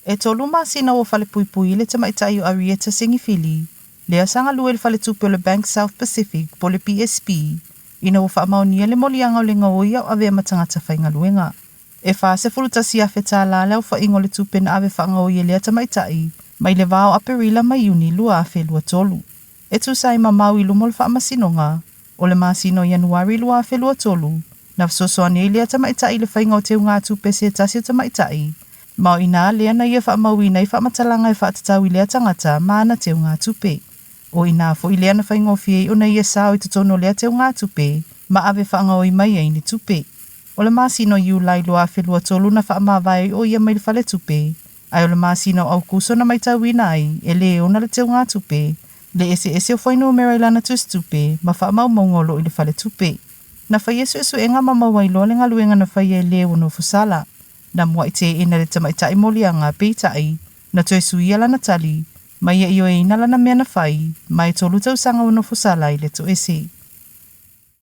E tolu masina ua falepuipui le tamaitai o Arieta Sengifili, lea sa galue i le faletupe o le Bank South Pacific po o le BSP, ina ua faamaonia le moliaga o le gaoi a o avea ma tagata faigaluega. E $41,000 tala le aofaiga o le tupe na ave faagaoi e lea tamaitai mai le va o Aperila ma Iuni 2023. E tusa ai ma mau i luma o le Faamasinoga, o le masina o Ianuari 2023, na fesoasoani ai lea tamaitai i le faiga o teugatupe a se tasi o tamaitai, ma o i inā lea na ia faamauina ai faamatalaga e faatatau i lea tagata ma ana teugatupe. O i inā foi lea na faigofie ai ona ia sao i totonu o lea teugatupe ma ave faagaoi mai ai ni tupe. O le masina o Iulai 2023 na faamavae ai o ia mai le faletupe, ae o le masina o Aukuso na matauina ai e lē ona le teugatupe, le eseese o fuainumera i lana tusitupe ma faamaumauga o lo o i le faletupe. Na faia suesuega ma maua ai loa le galuega na faia e lē ua nofosala. Na muai teena e le tamaitai moliaga, peitai, na toe suia lana tali, ma ia ioeina lana mea na fai, ma e tolu tausaga ua nofosala ai le toese.